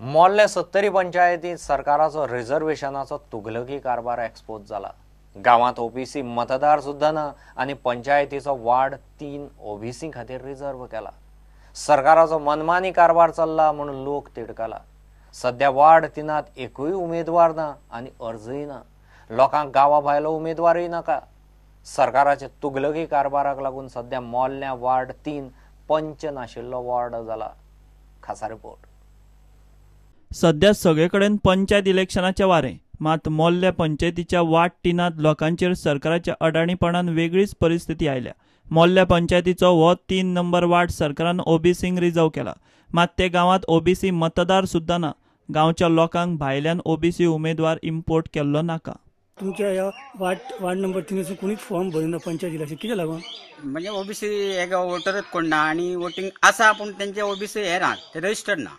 Morley Sattari पंचायतीत सरकाराचो रिझर्वेशनाचो तुगलकी कारभार expose जाला। गांवांत ओबीसी मतदार सुद्दां ना आनी पंचायतीचो वार्ड 3 ओबीसी खातीर रिझर्व केला। सरकाराचो मनमानी कारभार चल्ला म्हूण लोक तिडकला। सध्या वार्ड 3 एकूय उमेदवार ना आनी अर्जय ना। लोकांक गांवा भायलो उमेदवारूय नाका। सरकाराचे तुगलकी कारभाराक लागून सध्या मोर्ल्या वार्ड 3 पंच नाशिल्लो वार्ड जाला। खासा रिपोर्ट। सध्या सगळे कडेन पंचायत इलेक्शनाचे वारें, मात मोर्ल्या पंचायतीच्या वार्ड 3 लोकांचेर सरकाराच्या अडाणीपणान वेगळीच परिस्थिती आयल्या। मोर्ल्या पंचायतीचो हो 3 नंबर वार्ड सरकारान ओबीसींक रिजर्व केला, मात ते गांवांत ओबीसी मतदार सुद्दां ना। गांवच्या लोकांक भायल्यान ओबीसी उमेदवार इम्पोर्ट केल्लो नाका। तुमच्या ह्या वार्ड नंबर 3 कोणीच फॉर्म भरिना पंचायत इलेक्शन कितें लागून? म्हणजे ओबीसी हे वोटरच कोण ना आनी वोटींग आसा पूण तेंचे ओबीसी हे ना, ते रजिस्टर्ड ना।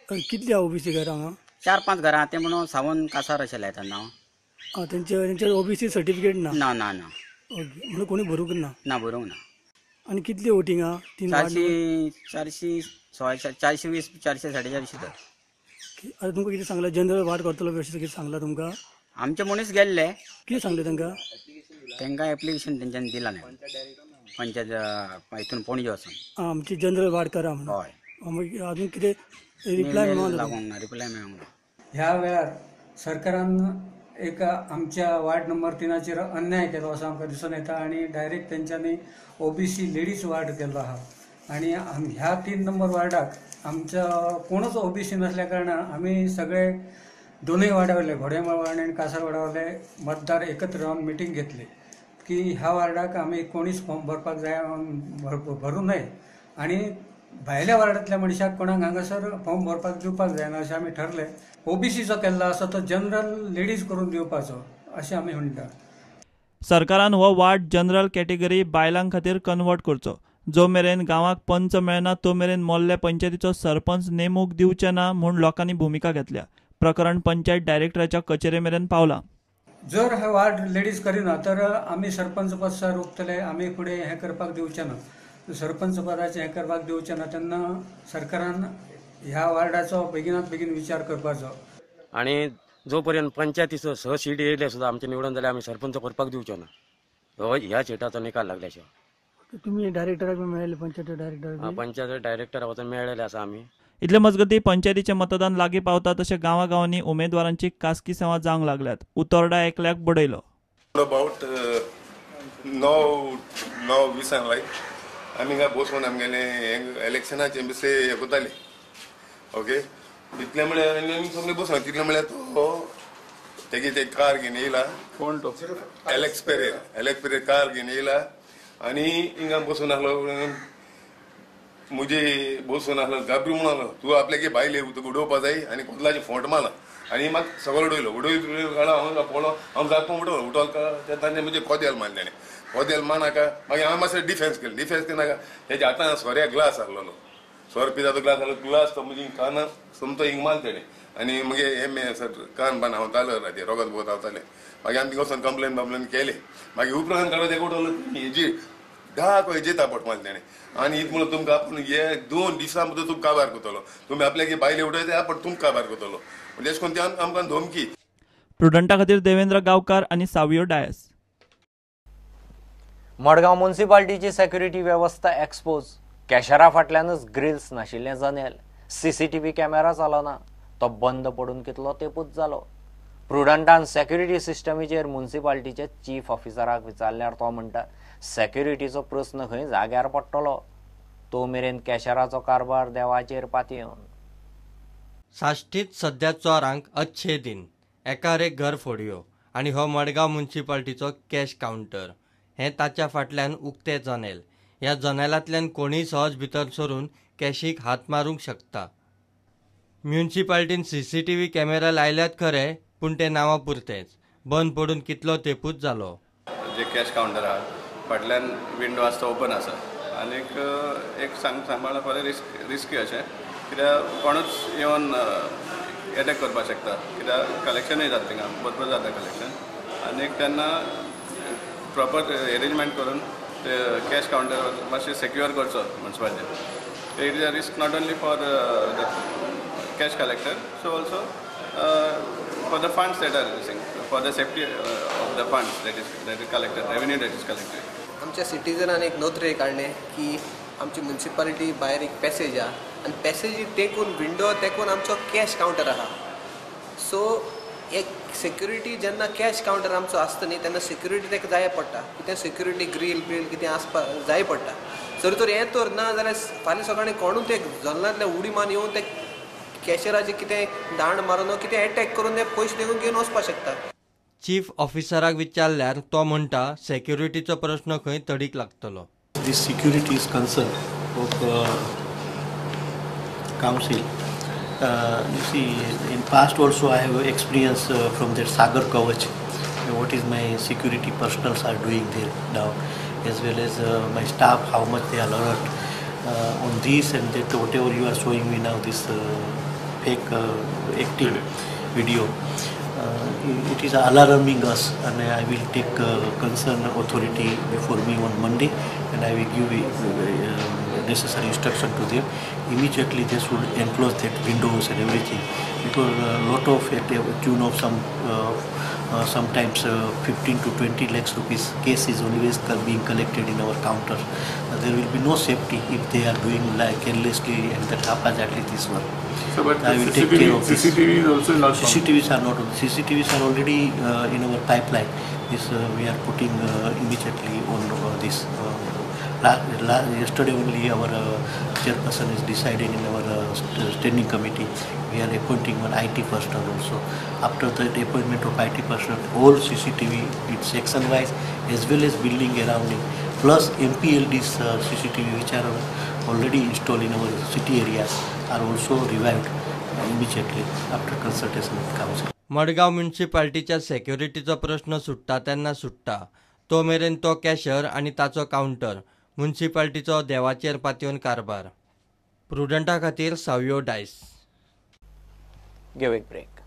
कितली ओबीसी घरां हांगा? 4-5 घरां ते म्हणून सावन कासार अशें लायता नांव। तेंचे ओबीसी सर्टिफिकेट ना? ना ना ना, म्हणून कोणी भरूंक ना? ना, भरूंक ना। आनी कितली वोटींग आहा? 400, 420, 400, 450 तर। आतां तुमकां कितें सांगलां? जनरल वार्ड करतलो अशें कितें सांगलां तुमकां? आमचे मनीस गेल्ले। कितें सांगलें तांकां? तांकां एप्लिकेशन तेंच्यांनी दिलां न्ही पंचायत हितून पणजे वचून, आमची जनरल वार्ड करा म्हणून। हय, मागीर अजून कितें रिप्लाय लागूंक ना? रिप्लाय मेळूंक ना। ह्या वेळार सरकारान एक आमच्या वार्ड नंबर 3 अन्याय केलो असो आमकां दिसून येता आनी डायरेक्ट तेंच्यांनी ओबीसी लेडीज वार्ड केल्लो आहा आनी ह्या 3 नंबर वार्डाक आमच्या कोणूच ओबीसी नसल्या कारणान आमी सगळे दोनूय वार्डावयले घोडेमळ वार्ड आनी कासार वार्डावयले मतदार एकत्र रावन मिटींग घेतली की ह्या वार्डाक आमी कोणीच फॉर्म भरपाक जाय भरूं नये आनी भायल्या वार्डांतल्या मनशाक कोणाक हांगासर फॉर्म भरपाक दिवपाक जायना अशें आमी ठरलें। ओबीसीचो केल्लो आसा तो जनरल लेडीज करून दिवपाचो अशें आमी म्हणटा। सरकारान हो वार्ड जनरल कॅटेगरी बायलां खातीर कन्वर्ट करचो। जो मेरेन गांवाक पंच मेळना तो मेरेन मोर्ल्या पंचायतीचो सरपंच नेमूक दिवचे ना म्हूण लोकांनी भुमिका घेतल्या। प्रकरण पंचायत डायरेक्टराच्या कचेरे मेरेन पावला। जर हे वार्ड लेडीज करिना तर आमी सरपंच पद रोखतले, आमी फुडें हें करपाक दिवचे ना, सरपंच पदाचें हें करपाक दिवचें ना। तेन्ना सरकारान ह्या वार्डाचो बेगिनात बेगीन विचार करपाचो। आनी जो पर्यंत पंचायतीचो 6 सीट येयले सुद्दां आमचे निवडून जाल्यार आमी सरपंच करपाक दिवचो ना, हो ह्या सिटाचो निकाल लागल्या शिवाय। तुमी डायरेक्टराक मेळ्ळे? पंचायत डायरेक्टर? पंचायत डायरेक्टरा वचून मेळ्ळेले आसा आमी। इतले मजगती पंचायतीचें मतदान लागीं पावता तशें गांवागांवांनी उमेदवारांची खासगी सेवा जावंक लागल्यात। उतोर्डा एकल्याक बडयलो। अबाउट 9:20 लायक आमी काय बसून आमगेले इलेक्शनाचे बिसे हे करताले। ओके, तितले म्हळ्यार आमी सगळे बसून तितले म्हळ्यार तो तेगे ते कार घेवन येयला, कोण तो? Alex Pierre, Alex Pierre car घेवन येयला आनी हिंगा बसून आसलो, मुजे बसून आसलो गाबरू म्हणून आसलो, तूं आपल्यागे बायले तुका उडोवपा जाय आनी कोदलाचे फोंट मारला आनी म्हाका सगळो उडयलो, उडय काडलो, हांव पळो हांव जागो उडयलो, उडोवलो तांचे म्हणजे कोदेल मारलें ताणें, कोदेल मारनाका मागीर हांवें मातशें डिफेन्स केलें, डिफेन्स केन्नाका तेच्या हातान सोऱ्या ग्लास आसलेलो, सोर पिता तो ग्लास आसलो, ग्लास तो म्हणजे काना सोमतो हिंग मारलो तेणें आनी मागीर हे सर कान बान हांवतालो राती रोगत बोत हांवतालें। मागीर आमी वचून कंप्लेन बम्प्लेन केले, मागीर उपरांत काडलो तेका उडवलो हेजी धाक हेजे तापट मारले तेणें आनी इत म्हणून तुमकां आपूण हे 2 दिसां भितर तुमकां काबार करतलो, तुमी आपल्याक बायले उडयता आपण तुमकां काबार करतलो, म्हणजे अशें करून ते आमकां धमकी। प्रुडंटा खातीर देवेंद्र गांवकार आनी सावियो डायस। मडगांव म्युनिसिपालिटीची सेक्युरिटी वेवस्था एक्सपोज। कॅशरा फाटल्यानच ग्रिल्स नाशिल्लें जनेल, सीसीटीव्ही कॅमेरा चलना, तो बंद पडून कितलो तेपूच जालो। प्रुडंटान सेक्युरिटी सिस्टमीचेर म्युनिसिपालिटीचे चीफ ऑफिसराक विचारल्यार तो म्हणटा सेक्युरिटीचो प्रस्न खंय जाग्यार पडटलो, तो मेरेन कॅशराचो कारभार देवाचेर पातयेवन। साश्टीत सध्या चोरांक अच्छे दिन, एकार एक घर फोडयो आनी हो मडगांव म्युनिसिपालिटीचो कॅश कावंटर। हें ताच्या फाटल्यान उक्तें जनेल। ह्या जनेलांतल्यान कोणीय सहज भितर सरून कॅशीक हात मारूंक शकता। म्युनिसिपालिटीन सीसीटीव्ही कॅमेरा लायल्यात खरे, पूण ते नांवा पुरतेच, बंद पडून कितलो तेपूच जालो। जे कॅश कावंटर आहा फाटल्यान विंडो आसता ओपन आसा आनीक एक सांगपाक बरें रिस्की अशें कित्याक कोणूच येवन एटॅक करपाक शकता, कित्याक कलेक्शनूय जाता थिंगा भरपूर जाता कलेक्शन आनीक तेन्ना प्रॉपर एरेंजमेंट करून ते कॅश कावंटर मातशें सेक्युअर करचो म्युनिसिपालिटीन। It is a risk not only for the cash collector, so also for the funds that are missing, for the safety of the funds that is collected, revenue that is collected. आमच्या सिटीजनान एक नोत्रे काडलें की आमची municipality भायर एक passage आहा आनी पॅसेजी तेकून window तेकून आमचो कॅश कावंटर आहा. सो एक सेक्युरिटी जेन्ना कॅश कावंटर आमचो आसता न्ही तेन्ना सेक्युरिटी ताका जाय पडटा, कितें सेक्युरिटी ग्रील बील कितें आसपा जाय पडटा. जर तर हें तर ना जाल्यार फाल्यां सकाळीं कोणूच ते जल्लांतल्या उडी मारून येवन ते कॅशराचेर कितें दांड मारून कितें एटॅक करून ते पयशे देखून घेवन वचपाक शकता. चीफ ऑफिसराक विचारल्यार तो म्हणटा सेक्युरिटीचो प्रश्न खंय तडीक लागतलो. This security is concern of council. You see, in past also I have experience from that Sagar Kavach, what is my security personals are doing there now, as well as my staff, how much they are alert on this and that, whatever you are showing me now, this fake acting video, it is alarming us, and I will take concern authority before me on Monday, and I will give necessary instruction to them. Immediately they should enclose that windows and everything, because a lot of at a tune of some sometimes 15 to 20 lakhs rupees case is always being collected in our counter. There will be no safety if they are doing like carelessly and that haphazardly this work. So, but I will take care of this. CCTV is also not. CCTVs are not. CCTVs are already in our pipeline. This we are putting immediately on this. Yesterday only our chairperson is decided in our standing committee. We are appointing one IT person also. After that appointment of IT person, all CCTV, it's section wise as well as building around it, plus MPLD's CCTV which are already installed in our city areas are also revived immediately after consultation with council. Madgaon म्युनिसिपालिटीच्या सेक्युरिटीचो प्रश्न सुट्टा तेन्ना सुट्टा, तो मेरेन तो कॅशर आनी ताचो counter म्युनिसिपालिटीचो देवाचेर पातयेवन कारभार. प्रुडंटा खातीर सावियो डायस. Give एक ब्रेक.